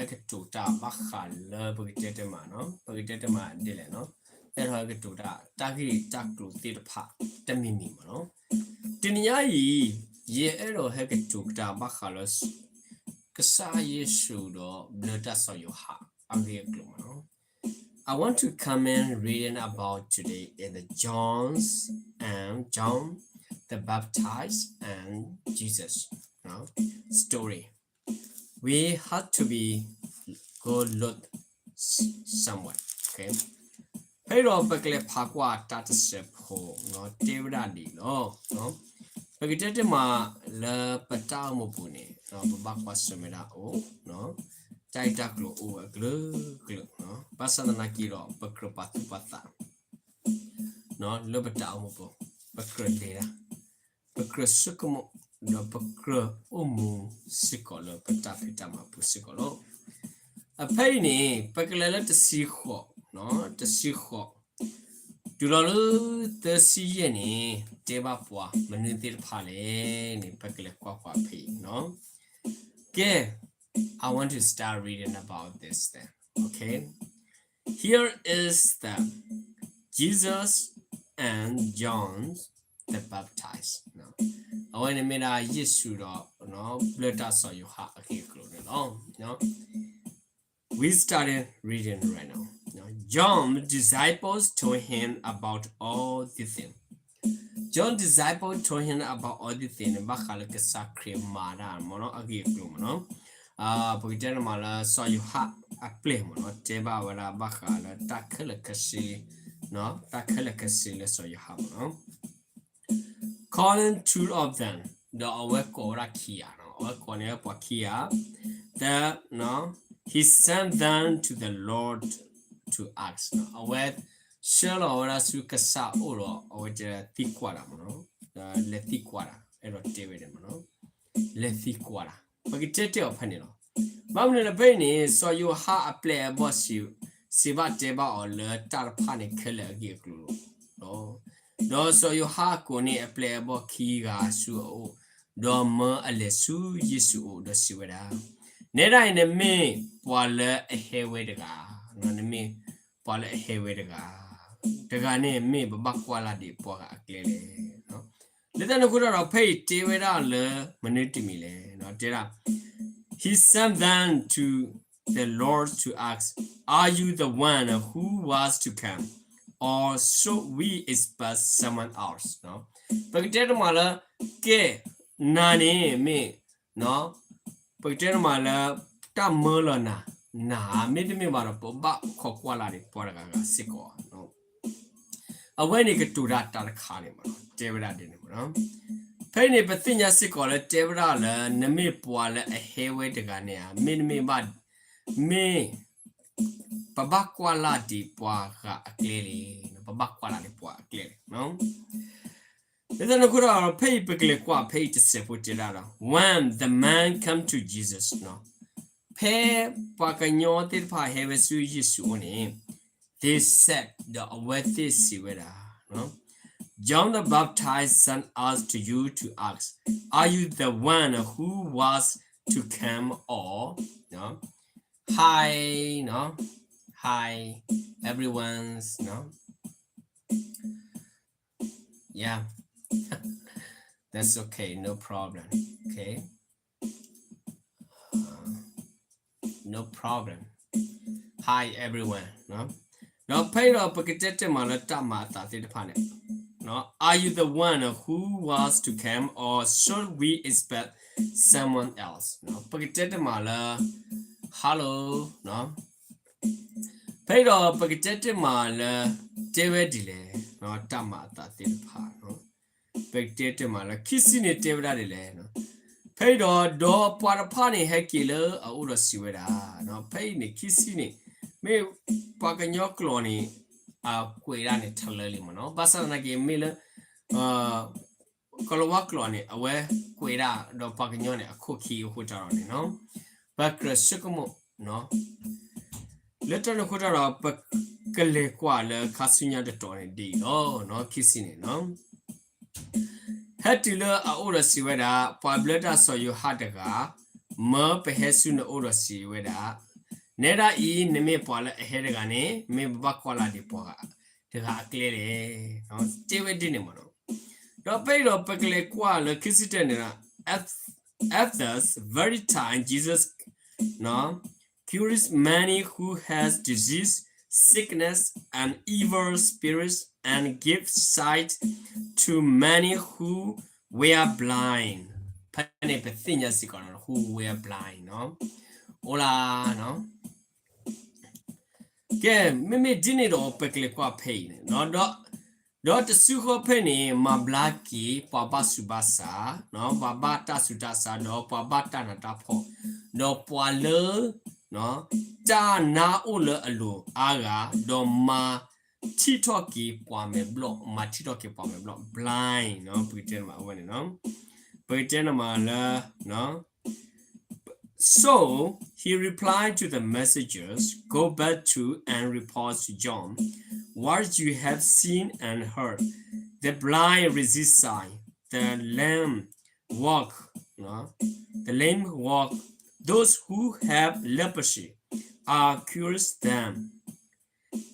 အဲၣ်ဒိးဟဲကတိၤတၢ်ဘၣ်ဃးလၢပကတဲတမးနီၤ, ပကတဲတမးဒ်လဲၣ်နီၤ, အဲၣ်ဒိးဟဲကတိၤတၢ် တၢ်ဂ့ၢ်တၢ်ကျိၤသ့ၣ်တဖၣ်တမံၤမံၤမးနီၤ. တနံၤညါအံၤ ယအဲၣ်ဒိးဟဲကတိၤတၢ်ဘၣ်ဃးလၢ ကစၢ်ယ့ၣ်ၡူးဒီးဘျၢတၢ်စီၤယိၤဟၣ်အဂ့ၢ်အကျိၤမးနီၤ. I want to comment reading about today in the John's and John the Baptist and Jesus story. We have to be go look somewhere. Okay. ဖဲဒီးပကလဲၤဖးကွၢ်တၢ်တစဲးဖိနီၤ, တဲဝဲဒၣ်ဒ်အံၤလီၤ. ပကတဲတမးလၢပတၢ်အိၣ်မူပူၤန့ၣ် ပဘၣ်ကွၢ်ဆၢၣ်မဲာ်ဒၣ်အိၣ်, တၢ်ဂ့ၢ်တၢ်ကျိၤအိၣ်ဝဲအကလုာ်ကလုာ်, ဘၣ်ဆၣ်သနာ်က့ဒီး ပကြၢးပာ်သူၣ်ပာ်သး လၢပတၢ်အိၣ်မူပူၤ, ပကြၢးလဲၤတၢ်, ပကြၢးဆိကမိၣ်, ဒီးပကြၢးအိၣ်မူစ့ၢ်ကီးလၢပတၢ်ဖံးတၢ်မၤပူၤစ့ၢ်ကီးလီၤ. အဖဲအံၤန့ၣ် ပကလဲၤလၢတဆံဃိး, တဆံဃိး, တုၤလီၤလၢသၢဆံယဲၢ်န့ၣ် တဲဘၣ်ပှၤမနုၤသ့ၣ်တဖၣ်လဲၣ်န့ၣ် ပကလဲၤကွၢ်ကွၢ်ဖဲအံၤနီၤ. ကဲ, I want to start reading about this thing. Okay. Here is the Jesus and John the Baptist. အဝဲန့ၣ်မ့ၢ်ဒၣ်ယ့ၣ်ၡူးဒီး ဘျၢတၢ်စီၤယိၤဟၣ်အဂ့ၢ်အကျိၤန့ၣ်လီၤ. We started reading right now. John's disciples told him about all these things. John's disciples told him about all these things န့ၣ် ဘၣ်ဃးလၢကစၢ်ခရံာ်မၤတၢ်မ့ၢ်နီၤ အဂ့ၢ်အကျိၤမ့ၢ်နီၤ. ပကတဲန့ၣ်မးလၢစီၤယိၤဟၣ်အပျဲၢ်မ့ၢ်နီၤ တဲဘၣ်ဝဲဒၣ်ဘၣ်ဃးလၢတၢ်ခဲလၢာ်ခဲဆ့, တၢ်ခဲလၢာ်ခဲဆ့လၢစီၤယိၤဟၣ်မ့ၢ်နီၤ. Calling two of them, ဒီးအဝဲကိးဝဲဒၣ်ခံဂၤနီၤ, အဝဲကိးန့ၢ်ပှၤခံဂၤ, the, he sent them to the Lord to ask နီၤ, အဝဲဆှၢလီၤဝဲဒၣ်ဆူကစၢ်အအိၣ်ဒီး အဝဲတဲသံကွၢ်တၢ်မ့ၢ်နီၤ, လဲၤသံကွၢ်တၢ်, အဲၣ်ဒိးတဲဝဲဒၣ်မ့ၢ်နီၤ, လဲၤသံကွၢ်တၢ်, ပကတဲတဲအီၤဖဲန့ၣ်လီၤ. ဘၣ်မနုၤလဲၣ်ဖဲအံၤန့ၣ် စီၤယိၤဟၣ်အပျဲၢ်အဘီၣ် စံးဘၣ်တဲဘၣ်အီၤလၢတၢ်တဖၣ်န့ၣ် ခဲလၢာ်အဂ့ၢ်အကျိၤလီၤ. ဒီးစီၤယိၤဟၣ်ကိးန့ၢ်အပျဲၢ်အဘီၣ်ခံဂၤဆူအအိၣ်, ဒီးမၢအလဲၤဆူယ့ၣ်ၡူးအအိၣ် ဒီးစံးဝဲဒၣ်, နဲဒၣ်အံၤနမ့ၢ်ပှၤလၢအဟဲဝဲတဂၤ, နမ့ၢ်ပှၤလၢအဟဲဝဲတဂၤ, တဂၤန့ၣ်မ့ၢ်ပဘၣ်ကွၢ်လၢ်ဒံးပှၤဂၤအကျဲလဲၣ်. လၢတၢ်န့ၣ်အဃိတၢ်ဒီး ဖဲအံၤတဲဝဲဒၣ်လၢမနုၤတမံၤလဲၣ်, တဲဒၣ်, He sent them to the Lord to ask, Are you the one who was to come, or should we expect someone else? ပကတဲတမးလၢ ကဲ, နၤန့ၣ်မ့ၢ် ပကတဲတမးလၢ တၢ်မၢလီၤနၤ, နၤမ့တမ့ၢ်ဘၣ်ဒီး ပဘၣ်ခိးကွၢ်လၢ်ဒံးပှၤတဂၤဂၤစ့ၢ်ကီးဧါ. အဝဲန့ၣ်ကတိၤတၢ်တၢ်တခါန့ၣ်မ့ၢ်နီၤ, တဲဝဲဒၣ်ဒ်န့ၣ်မ့ၢ်နီၤ. ဖဲအံၤန့ၣ် ပသ့ၣ်ညါစ့ၢ်ကီးလၢတဲဝဲဒၣ်လၢ နမ့ၢ်ပှၤလၢအဟဲဝဲတဂၤန့ၣ်ဧါ, မ့တမ့ၢ်ဘၣ်, မ့ၢ် ပဘၣ်ကွၢ်လၢ်ဒံးပှၤဂၤအကျဲလဲၣ်, ပဘၣ်ကွၢ်လၢ်ဒံးပှၤအကျဲလဲၣ်. လၢတၢ်န့ၣ်အဃိဒီး ဖဲအံၤပကလဲၤကွၢ်ဖဲအံၤတစဲးဖိတဲဒၣ်ဒီး When the man came to Jesus ဖဲပှၤကညီသ့ၣ်တဖၣ်ဟဲဝဲဆူယ့ၣ်ၡူးအအိၣ်န့ၣ် they said ဒီးအဝဲသ့ၣ်စံးဝဲဒၣ်, John the Baptist sent us to you to ask, are you the one who was to come or, hi, hi, everyone's, yeah, that's okay, no problem, okay, no problem, hi everyone. ဒီးဖဲအံၤဒီးပကတဲတဲမးလၢတၢ်မၤအသးသ့ၣ်တဖၣ်န့ၣ်, are you the one who was to come or should we expect someone else? ပကတဲတဲမးလၢ hello, ဖဲအံၤဒီးပကတဲတဲမးလၢ တဲဝဲဒ်လဲၣ်, တၢ်မၤအသးသ့ၣ်တဖၣ် ပကတဲတဲမးလၢ ခံဆံန့ၣ်တဲဝဲဒၣ်ဒ်လဲၣ်. ဖဲအံၤဒီး ဒီးပှၤတဖၣ်န့ၣ်ဟဲက့ၤလၢအအိၣ်ဒီးစံးဝဲဒၣ်, ဖဲအံၤန့ၣ် ခံဆံန့ၣ် မ့ၢ်ပှၤကညီကျိာ်န့ၣ် အကွဲးဒၣ်န့ၣ်ထလၢလံမ့ၢ်နီၤ, ဘၣ်ဆၣ်သနာ်က့ မ့ၢ်လၢ ကိၤလၤဝါကျိာ်န့ၣ် အဝဲကွဲးဒၣ်ဒီးပှၤကညီန့ၣ် အခိၣ်ခံအဃိတၢ်ဒီးန့ၣ်နီၤ, ပကြၢးဆိကမိၣ် လၢတၢ်န့ၣ်အဃိတၢ်ဒီး ပကလဲၤကွၢ်လၢခါဆူညါတတီၤန့ၣ်ဒ်အံၤလီၤ, ခံဆံန့ၣ်နီၤ. ဟဲတုၤလၢအအိၣ်ဒီးစံးဝဲဒၣ်, ပှၤဘျၢတၢ်စီၤယိၤဟၣ်တဂၤ မၢပဟဲဆူနအိၣ်ဒီးစံးဝဲဒၣ်, နဲဒၣ်အံၤ နမ့ၢ်ပှၤလၢအဟဲတဂၤန့ၣ် မ့ၢ်ဘၣ်ကွၢ်လၢ်ဒံးပှၤဂၤတဂၤအကျဲလဲၣ်. တဲဝဲဒ်န့ၣ်မးနီၤ. ဒီးဖဲအံၤဒီးပကလဲၤကွၢ်လၢခံဆံတၢန့ၣ်ဒီး At the very time Jesus cures many who has disease, sickness, and evil spirits, and give sight to many who were blind. ဖဲန့ၣ်ပသ့ၣ်ညါစ့ၢ်ကီးနီၤ who were blind နီၤ. အိၣ်လၢ ကဲ, မ့မ့ၢ်ဒ်န့ၣ်ဒီး ပကလဲၤကွၢ်ဖဲအံၤန့ၣ်, ဒီးတစုဃီဖဲန့ၣ် မၤဘျါက့ၤပှၤဘၣ်ဆူးဘၣ်ဆါ, ပှၤဘၣ်တၢ်ဆူးတၢ်ဆါ, ဒီးပှၤဘၣ်တၢ်နးတၢ်ဖှီၣ်, ဒီးပှၤလၢ တၢ်နါအိၣ်လၢအလိၤအါဂၤ, ဒီးမၤထံၣ်ထီၣ်က့ၤပှၤမဲာ်ဘျီၣ်, မၤထံၣ်ထီၣ်က့ၤပှၤမဲာ်ဘျီၣ်, blind နီၤ, ပကတဲန့ၣ်မးအဝဲန့ၣ်နီၤ, ပကတဲန့ၣ်မးလၢ So he replied to the messengers, Go back to and report to John what you have seen and heard. The blind receive sight, the lame walk, uh, the lame walk, those who have leprosy are cures them.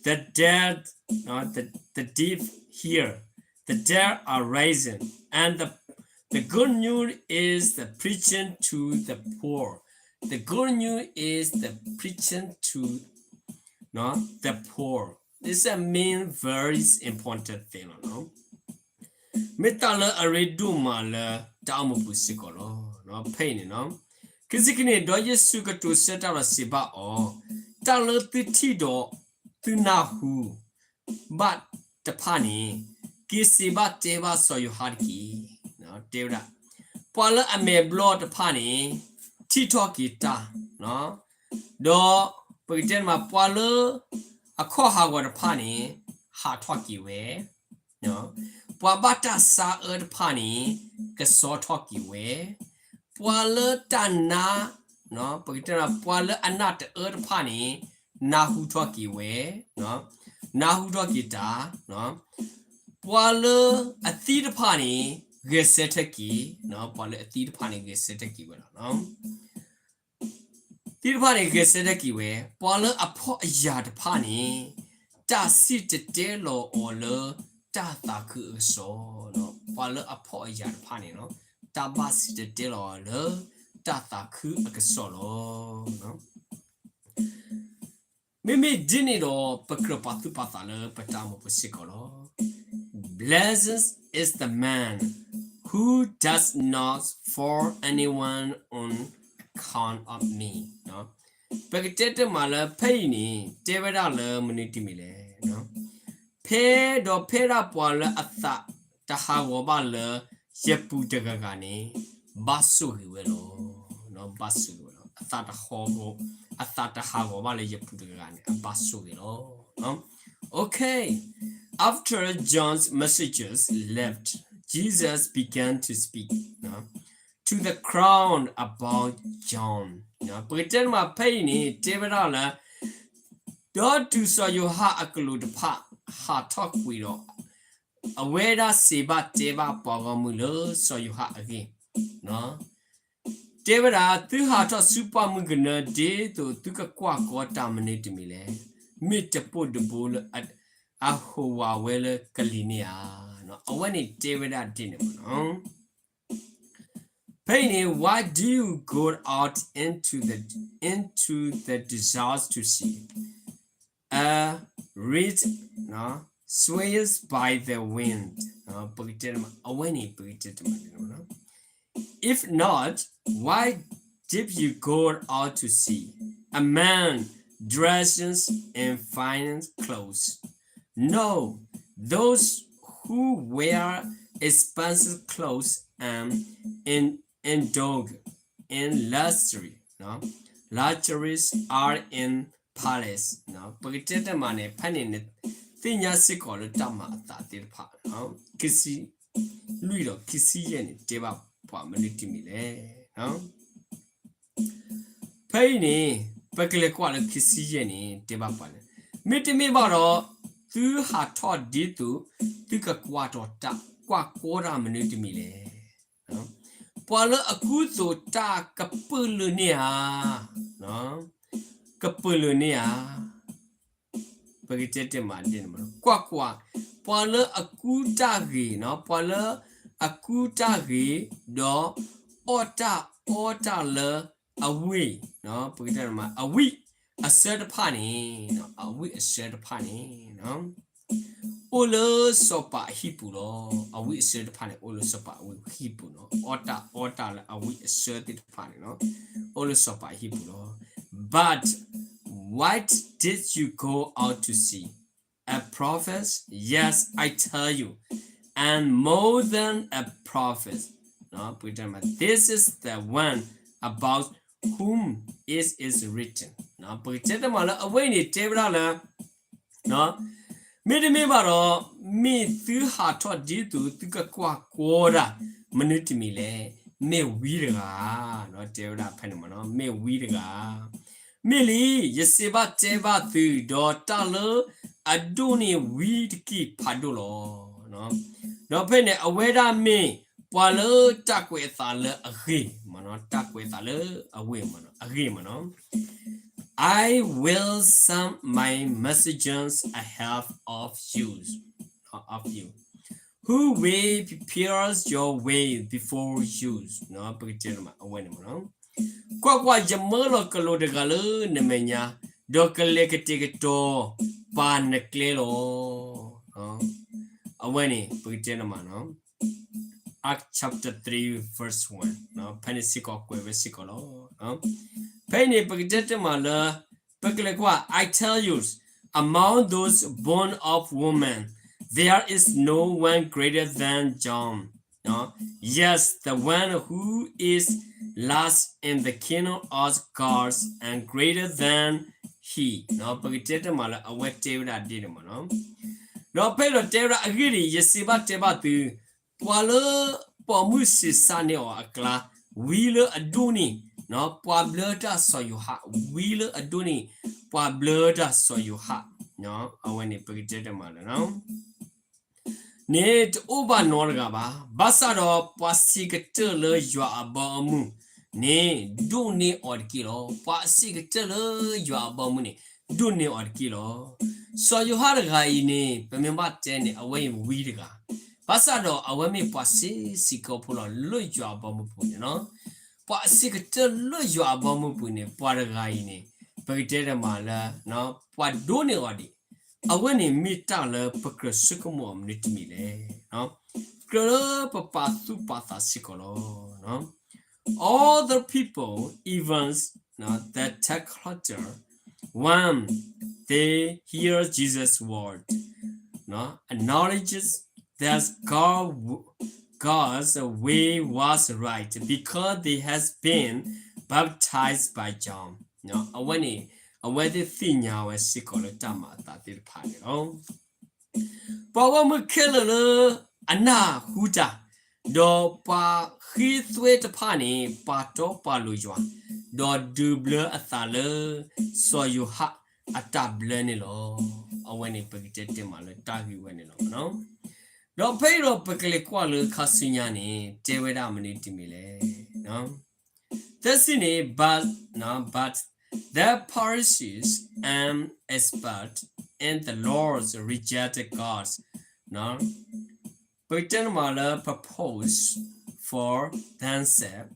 The dead, uh, the, the deaf hear, the dead are raised, and the, the good news is the preaching to the poor. The good news is the preaching to, no, the poor. This is a main very important thing, no? မ့ၢ်တၢ်လၢအရ့ဒိၣ်မးလၢတၢ်အိၣ်မူပူၤစ့ၢ်ကီးလီၤ. ဖဲအံၤန့ၣ်နီၤ, ခံဆံခံန့ၣ်, ဒီးယ့ၣ်ၡူးကတိၤဆၢတၢ်ဒီးစံးဘၣ်အီၤ, တၢ်လၢသုထံၣ်ဒီးသုနၢ်ဟူ ဘၣ်တဖၣ်န့ၣ်, က့ၤစံးဘၣ်တဲဘၣ်စီၤယိၤဟၣ်တက့ၢ်. တဲဝဲဒၣ်, ပှၤလၢအမဲာ်ဘျီၣ်တဖၣ်န့ၣ် ထံၣ်ထီၣ်က့ၤတၢ်, ဒီးပကတဲန့ၣ်မး ပှၤလၢအခီၣ်ဟးဂီၤတဖၣ်န့ၣ် ဟးထီၣ်က့ၤဝဲ, ပှၤဘၣ်တၢ်ဆါအၢတဖၣ်န့ၣ် ကစီထီၣ်က့ၤဝဲ, ပှၤလၢတၢ်နါ, ပကတဲန့ၣ် ပှၤလၢအနၢ်တအၢတဖၣ်န့ၣ် နၢ်ဟူထီၣ်က့ၤဝဲ, နၢ်ဟူထီၣ်က့ၤတၢ်, ပှၤလၢအသံတဖၣ်န့ၣ် ဂဲၤဆၢထၢၣ်က့ၤ, ပှၤလၢအသံတဖၣ်န့ၣ် ဂဲၤဆၢထၢၣ်က့ၤဝဲလီၤ. သံတဖၣ်န့ၣ် ဂဲၤဆၢထၢၣ်က့ၤဝဲ, ပှၤလၢအဖှီၣ်အယာ်တဖၣ်န့ၣ် တၢ်စံၣ်တဲၤတဲလီၤအီၤလၢတၢ်သးခုအကစီၣ်, ပှၤလၢအဖှီၣ်အယာ်တဖၣ်န့ၣ် တၢ်ဘၣ်စံၣ်တဲၤတဲလီၤအီၤလၢတၢ်သးခုအကစီၣ်လီၤ. မ့မ့ၢ်ဒ်န့ၣ်ဒီး ပကြၢးပာ်သူၣ်ပာ်သးလၢပတၢ်အိၣ်မူပူၤစ့ၢ်ကီးလီၤ. Blessed is the man who does not fall anyone on account of me. ပကတဲတမးလၢဖဲအံၤန့ၣ် တဲဝဲဒၣ်လၢမနုၤတမံၤလဲၣ်. ဖဲဒီးဖဲဒၣ်ပှၤလၢအသးတဟးဂီၤဘၣ်လၢ ယပူၤတဂၤဂၤန့ၣ် ဘၣ်ဆိၣ်ဂ့ၤဝဲလီၤ. ဘၣ်ဆိၣ်ဂ့ၤဝဲလီၤ. အသးတဟးဂီၤ, အသးတဟးဂီၤဘၣ်လၢယပူၤတဂၤဂၤန့ၣ် အဘၣ်ဆိၣ်ဂ့ၤလီၤ. Okay. After John's messengers left, Jesus began to speak to the crowd about John. ပကတဲတမးဖဲအံၤန့ၣ် တဲဝဲဒၣ်လၢ ဒီးတုၤစီၤယိၤဟၣ်အကလူးတဖၣ်ဟးထီၣ်ကွံာ်ဒီး အဝဲဒၣ်စံးဘၣ်တဲဘၣ်ပှၤဂီၢ်မုၢ်လၢစီၤယိၤဟၣ်အဂ့ၢ်, တဲဝဲဒၣ်, သုဟးထီၣ်ဆူပှၢ်မုၢ်ကနၢ ဒ်သိးသုကကွၢ်ကီတၢ်မနုၤတမံၤလဲၣ်. မ့ၢ်တပိၢ်တဘိလၢအဟးဝးဝဲလၢကလံၤန့ၣ်ဧါ. အဝဲန့ၣ်တဲဝဲဒၣ်ဒ်န့ၣ်မးနီၤ. ဖဲအံၤန့ၣ် why do you go out into the, into the desert to see a reed swayed by the wind? ပကတဲတမး, အဝဲန့ၣ်ပကတဲတမးန့ၣ်လီၤ. If not, why did you go out to see a man dressed in fine clothes? No, those who wear expensive clothes and in, indulge in luxury, no? Luxuries are in palace, no? ပကတဲတမးန့ၣ် ဖဲန့ၣ်နသ့ၣ်ညါစ့ၢ်ကီးလၢတၢ်မၤအသးသ့ၣ်တဖၣ်, ခံဆံလွံၢ်ဒီးခံဆံယဲၢ်န့ၣ် တဲဘၣ်ပှၤမနုၤတမံၤလဲၣ်. ဖဲအံၤန့ၣ် ပကလဲၤကွၢ်လၢခံဆံယဲၢ်န့ၣ် တဲဘၣ်ပှၤလၢ မ့တမ့ၢ်ဘၣ်ဒီး သုဟးထီၣ်ဒ်သိး သုကကွၢ်တၢ်, ကွၢ်ကီတၢ်မနုၤတမံၤလဲၣ်. ပှၤလၢအကူသိးတၢ်ကပုာ်လုာ်န့ၣ်ဧါ. ကပၢၢ်လိာ်န့ၢ်ဧါ. ပကတဲတမးဒ်န့ၣ်မး, ကွၢ်ကွၢ်, ပှၤလၢအကူတၢ်ဂ့ၤ, ပှၤလၢအကူတၢ်ဂ့ၤ, ဒီးအီၣ်တၢ်အီတၢ်လၢအဝ့ၢ်, ပကတဲတမး အဝံၣ်အဆၢတဖၣ်န့ၣ်, အဝံၣ်အဆၢတဖၣ်န့ၣ် အိၣ်လၢစီၤပၤအဟံၣ်ပူၤလီၤ. အဝံၣ်အဆၢတဖၣ်န့ၣ် အိၣ်လၢစီၤပၤအဝံၣ်ဟံၣ်ပူၤနီၤ. အီၣ်တၢ်အီတၢ်လၢအဝံၣ်အဆၢသ့ၣ်တဖၣ်န့ၣ်နီၤ, အိၣ်လၢစီၤပၤအဟံၣ်ပူၤလီၤ. But what did you go out to see? A prophet? Yes, I tell you, and more than a prophet. ပကတဲတမး this is the one about whom it is written. ပကတဲတမးလၢအဝဲအံၤန့ၣ်တဲဝဲဒၣ်လၢ မ့တမ့ၢ်ဘၣ်ဒီး, မ့ၢ်သုဟးထီၣ်ဒ်သိးသုကကွၢ်ကွီတၢ် မနုၤတမံၤလဲၣ်. မ့ၢ်ဝံတဂၤ, တဲဝဲဒၣ်ဖဲန့ၣ်မးနီၤ, မ့ၢ်ဝံတဂၤ. မ့ၢ်လံ, ယစံးဘၣ်တဲဘၣ်သု, ဒီးတၢ်လၢအဒိၣ်န့ၢ်ဝံတက့ၢ်ဖးဒိၣ်လီၤ. ဒီးဖဲန့ၣ် အဝဲဒၣ်မ့ၢ်ပှၤလၢတၢ်ကွဲးအသးလၢအဂ့ၢ်မးနီၤ, တၢ်ကွဲးအသးလၢအဝ့ၢ်မးနီၤ, အဂ့ၢ်မးနီၤ. I will send my messengers ahead of you, of you, who will prepare your way before you. ပကတဲတမး အဝဲန့ၣ်မးနီၤ. ကွၢ်ကွၢ်, ယမၢလီၤကလိာ်တဂၤလၢနမဲာ်ညါ, ဒီးကလဲၤကတဲာ်ကတီၤပာ်နကျဲလီၤ. အဝဲန့ၣ် ပကတဲတမးနီၤ, Acts chapter three verse one, ဖဲန့ၣ်စ့ၢ်ကီးကွဲးဝဲစ့ၢ်ကီးလီၤ. ဖဲအံၤန့ၣ် ပကတဲတမးလၢ ပကလဲၤကွၢ်, I tell you, among those born of woman, there is no one greater than John. Yes, the one who is last in the kingdom of God and greater than he. ပကတဲတမးလၢအဝဲတဲဝဲဒၣ်ဒ်န့ၣ်မးနီၤ. ဒီးဖဲအံၤဒီးတဲဝဲဒၣ်အဂ့ၢ်ဒ်အံၤ, ယစံးဘၣ်တဲဘၣ်သု, ပှၤလၢပိာ်မုၣ်ဆံးစၢ်န့ၢ်အီၤအကျါ, ဝံလၢအဒိၣ်န့ၢ် ပှၤဘျၢတၢ်စီၤယိၤဟၣ်, ဝံလၢအဒိၣ်န့ၢ် ပှၤဘျၢတၢ်စီၤယိၤဟၣ်, အဝဲန့ၣ် ပကတဲတမးလၢ န့ၣ်တအိၣ်ဘၣ်နီတဂၤဘၣ်. ဘၣ်ဆၣ်ဒီးပှၤစံးကတၢၢ်လၢယွၤအဘီအမုၢ်န့ၣ် ဒိၣ်န့ၢ်အီၤတက့ၢ်လီၤ. ပှၤအစံးကတၢၢ်လၢယွၤအဘီအမုၢ်န့ၣ် ဒိၣ်န့ၢ်အီၤတက့ၢ်လီၤ. စီၤယိၤဟၣ်တဂၤအံၤန့ၣ် ပမ့ၢ်ဘၣ်တဲန့ၣ် အဝဲအံၤဝံတဂၤ, ဘၣ်ဆၣ်ဒီးအဝဲမ့ၢ်ပှၤစံးစ့ၢ်ကီးဖိလီၤ လၢယွၤအဘီအမုၢ်ပူၤန့ၣ်လီၤ. ပှၤအစံးကတၢၢ်လၢယွၤအဘီအမုၢ်ပူၤန့ၣ် ပှၤတဂၤအံၤန့ၣ် ပကတဲတမးလၢ ပှၤဒိၣ်န့ၢ်အီၤဒံး အဝဲန့ၣ်မ့ၢ်တၢ်လၢပကြၢးဆိကမိၣ်အီၤမနုၤတမံၤလဲၣ်. ကြၢးလၢပပာ်သူၣ်ပာ်သးစ့ၢ်ကီးလီၤ. All the people, even the tax collector, when they hear Jesus' word, acknowledges that God, God's way was right because they has been baptized by John. အဝဲန့ၣ် အဝဲသ့ၣ်သ့ၣ်ညါဝဲစ့ၢ်ကီးလၢတၢ်မၤအသးသ့ၣ်တဖၣ်န့ၣ်လီၤ. ပှၤဂီၢ်မုၢ်ခဲလၢာ်လၢအနၢ်ဟူတၢ်, ဒီးပှၤဃ့သွဲတဖၣ်န့ၣ် ပာ်တီပာ်လိၤယွၤ, ဒီးဒုးဘျၢအသးလၢ စီၤယိၤဟၣ်အတၢ်ဘျၢန့ၣ်လီၤ. အဝဲန့ၣ်ပကတဲတ့ၢ်မးလၢတၢ်ဂ့ၢ်ဝဲန့ၣ်လီၤ. ဒီးဖဲအံၤဒီးပကလဲၤကွၢ်လၢခါဆူညါန့ၣ် တဲဝဲဒၣ်မနုၤတမံၤလဲၣ်. သၢဆံန့ၣ် but, but the Pharisees and expert in the laws rejected God's, ပကတဲန့ၣ်မးလၢ purpose for themselves,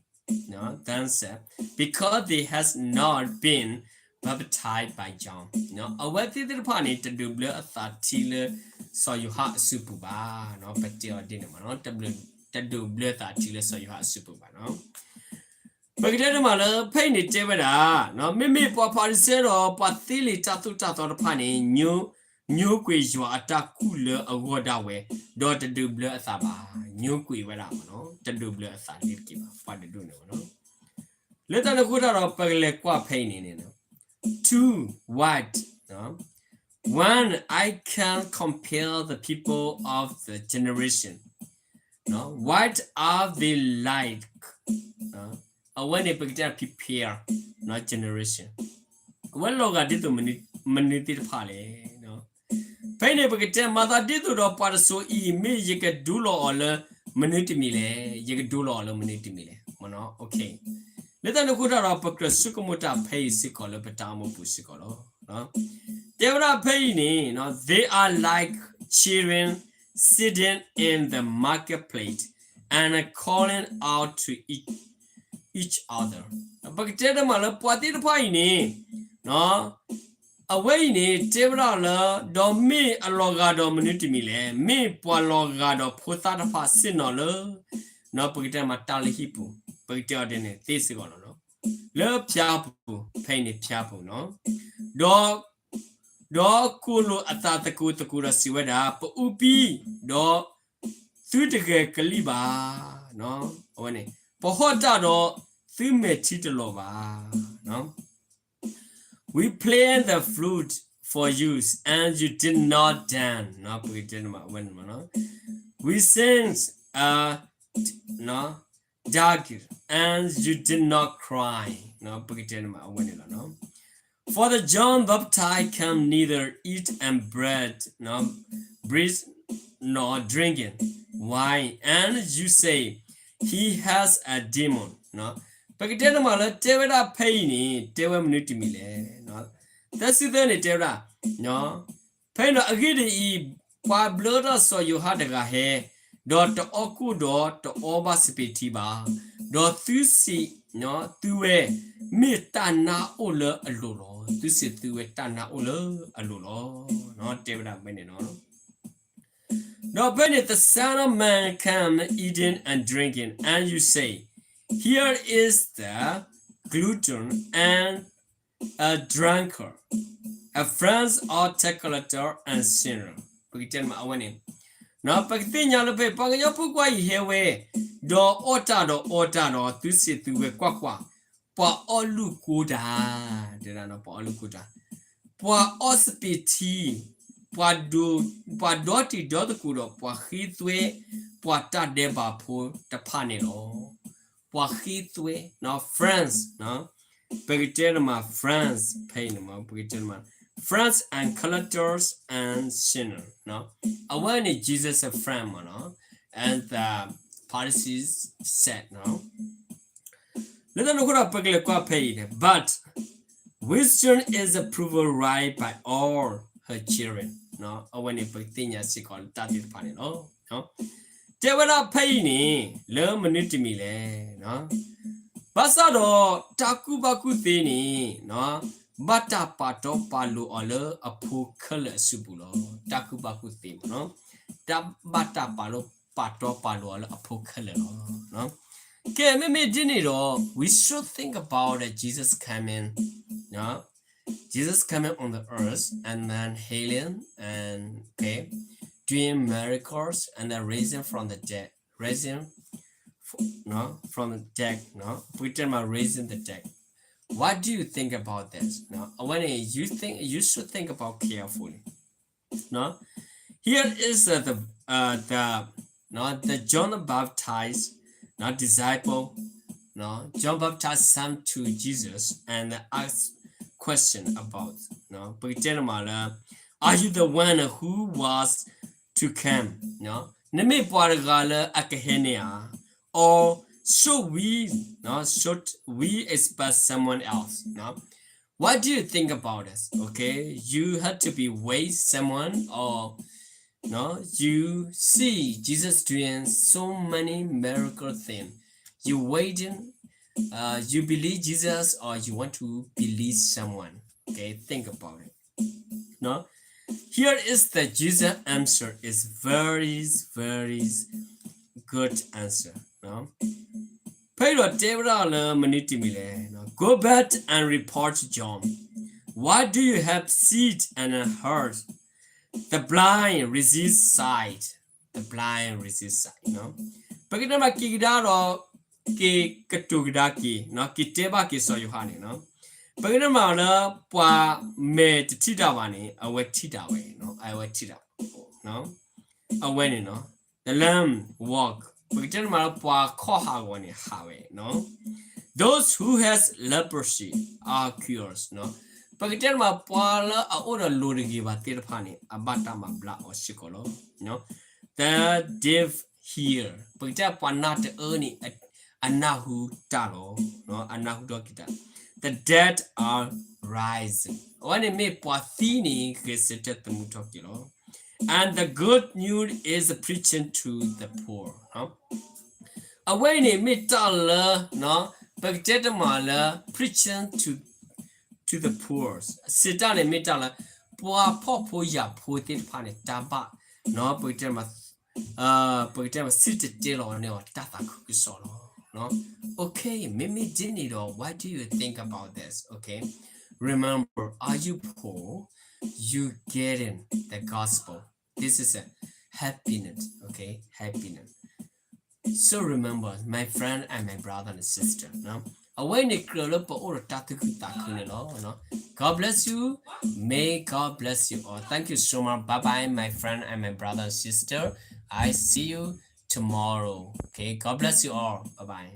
themselves, because they has not been baptized by John. အဝဲသ့ၣ်သ့ၣ်တဖၣ်န့ၣ် တဒုးဘျၢအသးထံလၢစီၤယိၤဟၣ်အစုပူၤဘၣ်. ပတဲအီၤဒ်န့ၣ်မး, တဒုးဘျၢသးထံလၢစီၤယိၤဟၣ်အစုပူၤဘၣ်. ပကတဲတ့ၢ်မးလၢ ဖဲအံၤန့ၣ်တဲဝဲဒၣ်, မ့မ့ၢ်ပှၤဖၤရံၤၡဲဒီးပှၤသ့လံာ်တၢ်သိၣ်တၢ်သီတဖၣ်န့ၣ် ညိကွံာ်ယွၤအတၢ်ကူၣ်လၢအဂီၢ်ဒၣ်ဝဲ, ဒီးတဒုးဘျၢအသးဘၣ်. ညိကွံာ်ဝဲဒၣ်မး, တဒုးဘျၢအသးလၢတက့ၢ်ဘၣ်, ပှၤတဒိၣ်န့ၢ်ဝဲလီၤ. လၢတၢ်န့ၣ်အဃိတၢ်ဒီး ပကလဲၤကွၢ်ဖဲအံၤန့ၣ်န့ၣ်, to what, when I can compare the people of the generation, what are they like? အဝဲန့ၣ်ပကတဲ prepare generation, အဝဲလီၤဂာ်ဒ်သိးမနုၤသ့ၣ်တဖၣ်လဲၣ်. ဖဲအံၤန့ၣ် ပကတဲမၤသးဒ်သိးဒီးပှၤတစိၤအံၤ မ့ၢ်ယကဒိလီၤအီၤလၢမနုၤတမံၤလဲၣ်, ယကဒိလီၤအီၤလၢမနုၤတမံၤလဲၣ်. လၢတၢ်န့ၣ်အဃိတၢ်ဒီး ပကြၢးဆိကမိၣ်တၢ်ဖဲအံၤစ့ၢ်ကီးလၢပတၢ်အိၣ်မူပူၤစ့ၢ်ကီးလီၤ. တဲဝဲဒၣ်ဖဲအံၤန့ၣ် They are like children sitting in the marketplace and calling out to each, each other. ပကတဲတမးလၢပှၤသ့ၣ်တဖၣ်အံၤန့ၣ် အဝဲအံၤန့ၣ် တဲဝဲဒၣ်လၢ ဒီးမ့ၢ်အလီၤဂာ်ဒီးမနုၤတမံၤလဲၣ်, မ့ၢ်ပှၤလီၤဂာ်ဒီးဖိသၣ်တဖၣ်ဆ့ၣ်နီၤလၢ ပကတဲမးတၢ်လၢဟံၣ်ပူၤ, ပကတဲအီၤဒ်န့ၣ် သ့စ့ၢ်ကီးလီၤ. လၢဖၠါပူၤ, ဖဲအံၤန့ၣ်ဖၠါပူၤနီၤ, ဒီး ဒီးကိးလိာ်အသးသကိးသကိးဒီးစံးဝဲဒၣ်, ပအူပံ, ဒီးသုတဂဲၤကလံၣ်ဘၣ်, အဝဲန့ၣ် ပဟီၣ်တၢ်ဒီးသုမဲာ်ထံတလီၤဘၣ်. We play the flute for you and you did not dance, ပကတဲမးအဝဲန့ၣ်မးနီၤ, We sang a dance and you did not cry, ပကတဲမးအဝဲန့ၣ်လီၤ. For the John Baptist came neither eat and bread, nor bread, nor drinking wine, and you say, He has a demon. ပကတဲတမးလၢတဲဝဲဒၣ်ဖဲအံၤန့ၣ် တဲဝဲမနုၤတမံၤလဲၣ်. သၢဆံသၢန့ၣ် တဲဝဲဒၣ်, ဖဲအံၤဒီးအဂ့ၢ်ဒ်အံၤ, ပှၤဘျၢထီၣ်စီၤယိၤဟၣ်တဂၤဟဲ, ဒီးတအီၣ်ကိၣ်ဒီးတအီဘၣ်စပံးထံဘၣ်, ဒီးသုစံး, သုဝဲ, မ့ၢ်တၢ်နါအိၣ်လၢအလိၤလီၤ. သုစံးသုဝဲတၢ်နါအိၣ်လၢအလိၤလီၤ. တဲဝဲဒၣ်ဖဲန့ၣ်လီၤ. ဒီးဖဲန့ၣ် the Son of Man came eating and drinking, and you say, Here is the glutton and a drunkard, a friend of tax collector and sinner. ပကတဲမးအဝဲန့ၣ်, ပကသ့ၣ်ညါလၢဖဲ ပှၤကညီဖိခွါအံၤဟဲဝဲ, ဒီးအီၣ်တၢ်ဒီးအီတၢ်ဒီး သုစံးသုဝဲကွၢ်ကွၢ်, ပှၤအီၣ်လုၢ်ကိတၢ်, တဲဒၣ်ပှၤအီၣ်လုၢ်ကိတၢ်, ပှၤအီၣ်စပံးထံ, ပှၤ, ပှၤဒီတံၤဒီသကိးဒီးပှၤဃ့သွဲ, ပှၤတၢ်ဒဲးဘးဖိတဖၣ်န့ၣ်လီၤ. ပှၤဃ့သွဲ, friends, ပကတဲတမး friends ဖဲအံၤန့ၣ်မး ပကတဲတမး friends and collectors and sinner. အဝဲန့ၣ် Jesus အ friend မးနီၤ, and the Pharisees said, လၢတၢ်န့ၣ်အဃိဒီး ပကလဲၤကွၢ်ဖဲအံၤန့ၣ် but wisdom is proven right by all her children. အဝဲန့ၣ် ပကသ့ၣ်ညါစ့ၢ်ကီးလၢတၢ်သ့ၣ်တဖၣ်န့ၣ်လီၤ. တဲဝဲဒၣ်ဖဲအံၤန့ၣ် လၢမနုၤတမံၤလဲၣ်. ဘၣ်ဆၣ်ဒီးတၢ်ကူၣ်ဘၣ်ကူၣ်သ့န့ၣ် ဘၣ်တၢ်ပာ်တီပာ်လိၤအီၤလၢအဖိခဲလၢာ်အစုပူၤလီၤ. တၢ်ကူၣ်ဘၣ်ကူၣ်သ့မးနီၤ, တၢ်ဘၣ်တၢ်ပာ်လိၤ ပာ်တီပာ်လိၤအီၤလၢအဖိခဲလၢာ်လီၤ. ကဲ မ့မ့ၢ်ဒ်န့ၣ်ဒီး we should think about the Jesus coming, Jesus coming on the earth and then healing and, okay, doing miracles and then raising from the dead, raising f-, no, from the dead, no? ပကတဲမး raising the dead. What do you think about this? No? အဝဲန့ၣ် you think, you should think about carefully. No? Here is, uh, the, uh, the, no, the John the Baptist, no, disciple, no, John Baptist come to Jesus and ask question about, no, ပကတဲမးလၢ Are you the one who was to come? No? နမ့ၢ်ပှၤတဂၤလၢအကဟဲန့ၣ်ဧါ, or should we, no, should we expect someone else? No? What do you think about this? Okay, you have to be with someone, or, no, you see Jesus doing so many miracle things. You waiting, uh, you believe Jesus or you want to believe someone. Okay, think about it. No? Here is the Jesus answer is very, very good answer. No? ဖဲဒီးတဲဝဲဒၣ်လၢမနုၤတမံၤလဲၣ်. Go back and report to John. Why do you have seen and heard? The blind receive sight. The blind receive sight. No? ပကတဲမးက့ၤကဒါဒီး က့ၤကတိၤကဒါက့ၤ, က့ၤတဲဘၣ်က့ၤစီၤယိၤဟၣ်န့ၣ်, ပကတဲမးလၢ ပှၤမဲာ်တထံၣ်တၢ်ဘၣ်န့ၣ် အဝဲထံၣ်တၢ်ဝဲ, အဝဲထံၣ်တၢ်, အဝဲန့ၣ်, the lame walk, ပကတဲမးလၢပှၤခီၣ်ဟးဂီၤန့ၣ်ဟးဝဲ, those who has leprosy are cured. ပကတဲမး ပှၤလၢအအိၣ်ဒီးလိၤတဂ့ၤဘၣ်သ့ၣ်တဖၣ်န့ၣ် အဘၣ်တၢ်မၤဘျါအီၤစ့ၢ်ကီးလီၤ. The deaf hear, ပကတဲပှၤနၢ်တအၢန့ၣ် အနၢ်ဟူတၢ်လီၤ. အနၢ်ဟူထီၣ်က့ၤတၢ်. The dead are rising. အဝဲန့ၣ်မ့ၢ်ပှၤသံန့ၣ် ဂဲၤဆၢထၢၣ်သမူထီၣ်က့ၤလီၤ. And the good news is preaching to the poor. အဝဲအံၤန့ၣ်မ့ၢ်တၢ်လၢ ပကတဲတမးလၢ preaching to to the poor. စံးတၢ်န့ၣ်မ့ၢ်တၢ်လၢ ပှၤဖှီၣ်ဖိယာ်ဖိသ့ၣ်တဖၣ်န့ၣ် တၢ်ဘၣ် ပကတဲ ပကတဲမး စံၣ်တဲၤတဲလီၤန့ၢ်အီၤ တၢ်သးခုကစီၣ်လီၤ. Okay, မ့မ့ၢ်ဒ်န့ၣ်ဒီး what do you think about this? Okay, remember, are you poor? You getting the gospel. This is a happiness, okay? Happiness. So remember, my friend and my brother and sister, အဝဲန့ၣ်ကြၢးလၢပအိၣ်ဒီးတၢ်သူၣ်ခုသးခုန့ၣ်လီၤ. God bless you. May God bless you all. Thank you so much. Bye bye, my friend and my brother and sister. I see you tomorrow. Okay, God bless you all. Bye bye.